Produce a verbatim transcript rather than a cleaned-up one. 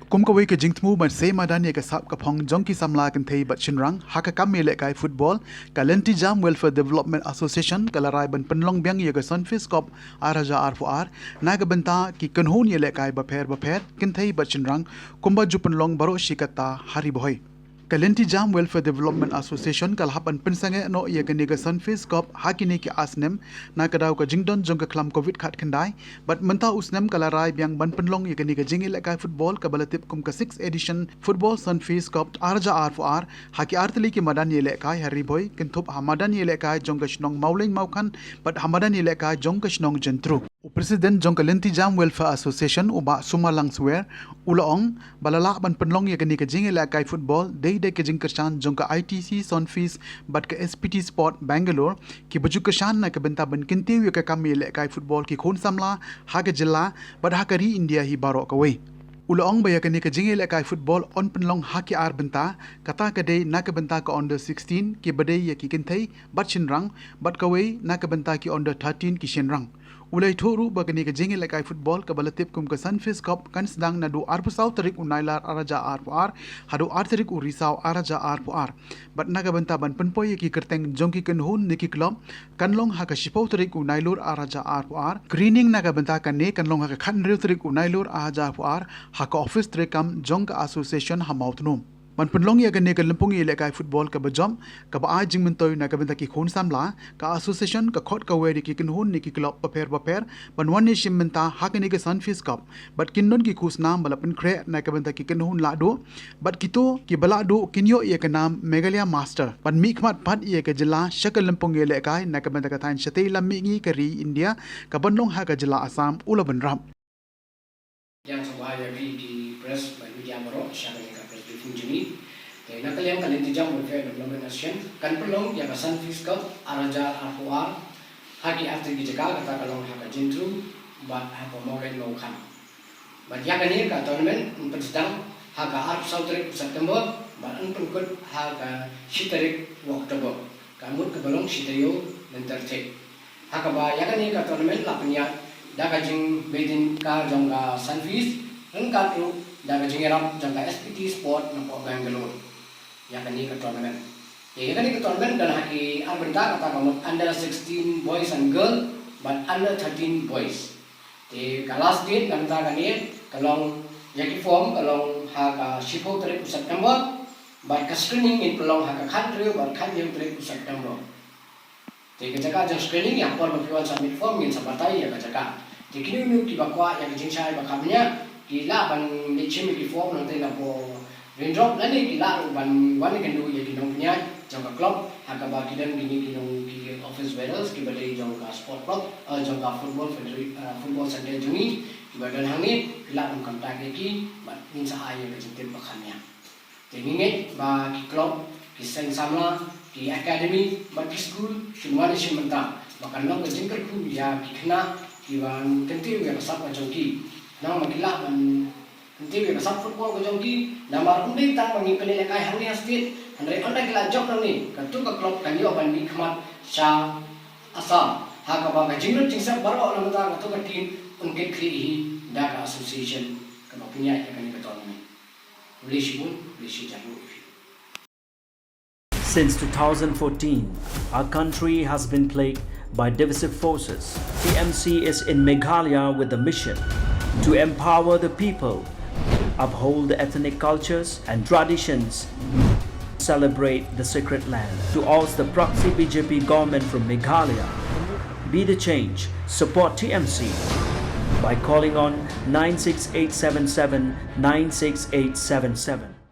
Kum kawei ka jingthmu ban sei madan ïa ka sap ka phong jong ki samla kynthei bad shynrang ha ka kam ïalehkai football, ka Lenti Jam Welfare Development Association ka la rai ban pynlong biang ïa ka Sunfeast Cup ar hajar arphew ar na ka bynta ki kynhun ïalehkai bapher bapher kynthei bad shynrang, kumba ju pynlong baroh shi katta ha Ri Bhoi. Ka Lenti Jam Welfare Development Association ka la hap ban pynsangeh noh ïa kane ka Sunfeast Cup ha kine ki ar snem na ka daw ka jingdon jong ka khlam Covid khatkhyndai, bad mynta u snem ka la rai biang ban pynlong ïa kane ka jingïalehkai football kaba la tip kum ka sixth edition Football Sunfeast Cup ar hajar arphew ar ha ki artylli ki madan ïalehkai ha Ri Bhoi, kynthup ha madan ïalehkai jong ka shnong Mawlein Mawkhan bad ha madan ïalehkai jong ka shnong Jyntru. U President jong ka Lenti Jam Welfare Association, u Bah Sumalang Swer, u la ong ba la lah ban pynlong ïa kane ka jingïalehkai football dei da ka jingkyrshan jong ka I T C Sunfeast bad ka S P T Sport Bangalore, kiba ju kyrshan na ka bynta ban kyntiew ïa ka kam ïalehkai football ki khun samla ha ka jylla bad ha ka ri India hi baroh kawei. U la ong ba ïa kane ka jingïalehkai football yn pynlong ha ki ar bynta, kata ka dei na ka bynta ka under sixteen kiba dei ïa ki kynthei bad shynrang, bad kawei na ka bynta ki under thirteen ki shynrang. U la ïathuh ruh ba kane ka jingïalehkai football kaba la tip kum ka Sunfeast Cup kan sdang naduh arphew saw tarik u Nailar ar hajar arphew ar haduh ar tarik u Risaw ar hajar arphew ar. Bad na ka bynta ban pynpoi ïa ki kyrteng jong ki kynhun ne ki club kan long ha ka shiphew tarik u Nailur ar hajar arphew ar. Screening na ka bynta kane kan long ha ka khathynriew tarik u Nailur ar hajar arphew ar ha ka office treikam jong ka association ha Mawtnum. Ban pynlong ïa kane ka lympung ïalehkai football kaba jop, kaba ai jingmyntoi na ka bynta ki khun samla, ka association ka khot kawei da ki kynhun ne ki club bapher bapher ban wan ïashim bynta ha kane ka Sunfeast Cup. Bad kin don ki khusnam ba la pynkhreh na ka bynta ki kynhun lahduh, bad kito kiba lahduh kin ïoh ïa ka nam Meghalaya Master ban mihkhmat pat ïa ka jylla sha ka lympung ïalehkai na ka bynta ka thaiñ shatei lam mihngi ka ri India kaban long ha ka jylla Assam, u la bynrap. Ïa sngewbha ïa phi ki press bad media baroh sha kane ka press briefing jong ngi. Te na ka liang ka Lenti Jam Welfare Development Association kan pynlong ïa ka Sunfeast Cup ar hajar arphew ar ha ki artylli ki jaka, kata ka long ha ka Jyntru bad ha ka Mawlein Mawkhan. Bad ïa kane ka tournament yn pynsdang ha ka arphew saw tarik u September bad yn pynkut ha ka shi tarik u October. Ka mut kaba long shi taïew lynter thied. Ha kaba ïa kane ka tournament la pynïaid da ka jingbeh dien ka jong ka Sunfeast, ryngkat ruh da ka jingïarap jong ka S P T Sport na pdeng Bangalore. Ïa kane ka tournament. Ïa kane ka tournament don ha ki ar bynta, kata ka mut under sixteen boys and girl bad under thirteen boys. Te ka last date na ka bynta kane ka long, ïa ki form ka long ha ka shiphew tarik u September bad ka screening ngin pynlong ha ka khathynriew bad khathynñiew tarik u September. Te ka jaka jong screening, ïa por ba phi wan submit form ngin sa batai ïa ka jaka. Te kino kino kiba kwah ïa ka jingshai ba kham bniah ki lah ban leit shim ïa ki form nangta na pdeng Raindrop, lane ki lah ruh ban wan ïakynduh ïa ki nongpynïaid jong ka club ha kaba ki don kine ki nong, ki office bearers kiba dei jong ka sport club, eh, jong ka football federa-, eh, football center jong ngi kiba don hangne, ki lah ban contact ïa ki bad ngin sa ai ïa ka jingtip ba kham bniah. Te ngi ngeit ba ki club, ki seng samla, ki academy bad ki skul kin wan ïashim bynta ba kan long ka jingkyrkhu ïa ki khynnah kiban kyntiew ïa ka sap ka jong ki. Khnang ba ki lah ban kyntiew ïa ka sap football ka jong ki, namar ym dei tang ba ngi pynïalehkai hangne ha state, hynrei ynda ki la jop nangne, kato ka club kan ïoh ban mihkhmat sha Assam, ha kaba ka jinglut jingsep baroh na ka bynta kato ka team yn kit khlieh hi da ka association kaba pynïaid ïa kane ka tournament. Khublei shibun, khublei shihajar nguh ïa phi. Since two thousand fourteen, our country has been plagued by divisive forces. T M C is in Meghalaya with the mission to empower the people, uphold the ethnic cultures and traditions, celebrate the sacred land. To oust the proxy B J P government from Meghalaya, be the change, support T M C by calling on nine six eight seven seven nine six eight seven seven.